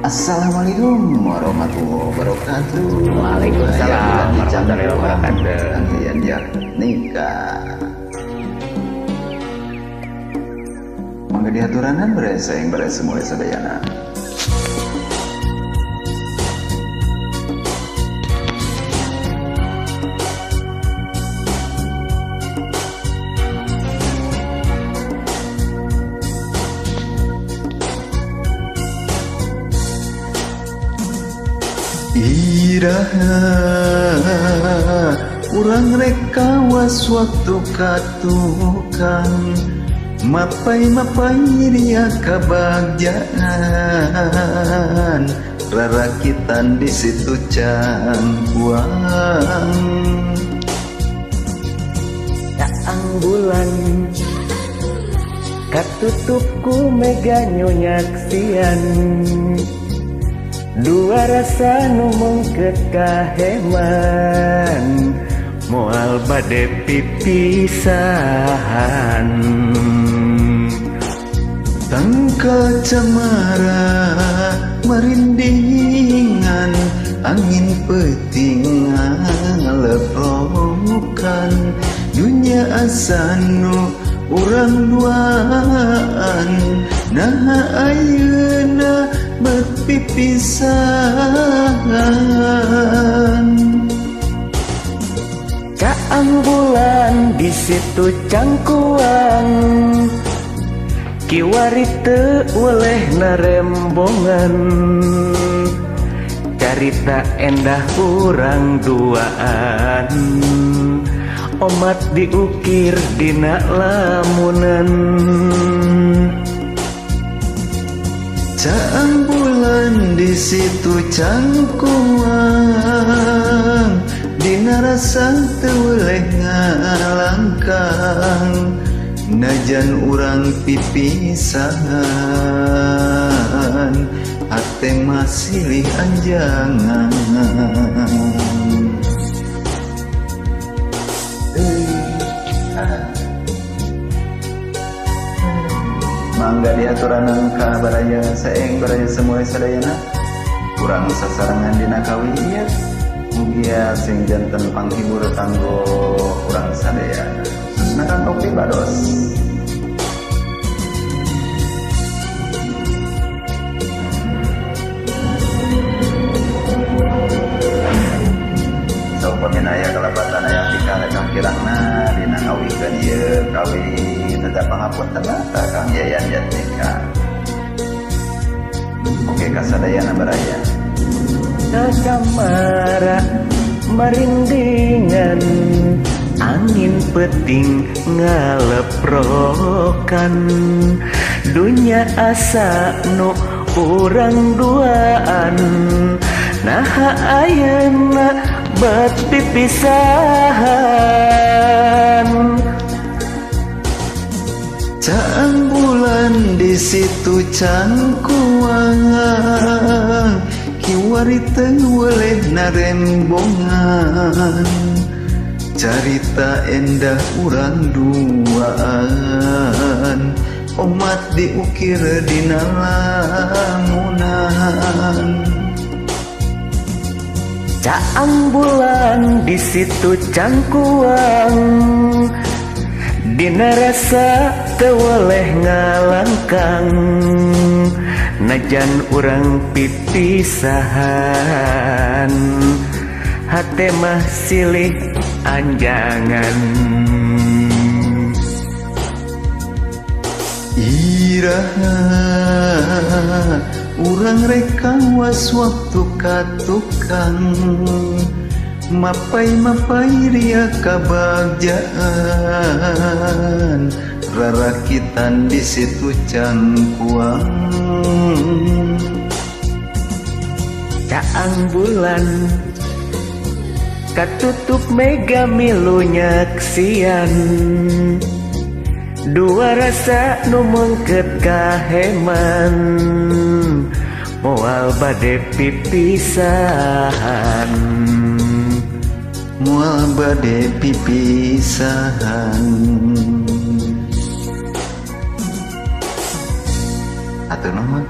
Assalamualaikum warahmatullahi wabarakatuh. Waalaikumsalam warahmatullahi wabarakatuh. Kalian nikah. Mangga diaturanan berasa yang berasa mulai sadayana. Iraha urang rek kawas waktu katukang mapai-mapai ria kabagjaan rarakitan di situ cangkuang. Caang bulan katutup ku mega nyonyaksian dua rasa nu mengket kaheman moal bade pipisahan. Tangkal cemara merindingan angin peuting ngaleprokan dunya asanu urang duaan naha ayeuna bet pipisahan. Caang bulan di situ cangkuang kiwari teu weleh narembongan carita endah urang duaan omat diukir dina lamunan. Caang bulan di situ cangkuang dina rasa teu weleh ngalangkang najan urang pipisahan hate mah silih anjangan. Mangga diaturanan ka baraya saeng baraya semua sadayana kurang sasarengan dina kawi ieu mugia sing janten panghibur kanggo urang sadayana khususna Kang Kopi Bados. Saupamina aya kalebatan aya pikah kirangna dina kawikeun ieu kawi tetap pangapunten ka Kang Yayan Jatnika. Oke kasadayana baraya. Kakamara merindingan angin peting ngaleprokan dunya asa nu urang duaan naha ayeuna bet pipisahan. Caang bulan di situ cangkuang kiwari teu weleh narembongan carita endah urang duaan omat diukir dina lamunan. Caang bulan di situ cangkuang dina rasa teu weleh ngalangkang najan urang pipisahan hate mah silih anjangan. Iraha urang rek kawas waktu katukang mapai-mapai ria kabagjaan rarakitan di situ cangkuang. Caang bulan katutup mega milu nyaksian dua rasa nu mengket kaheman moal bade pipisahan. Moal bade pipisahan. Atuh nuhun.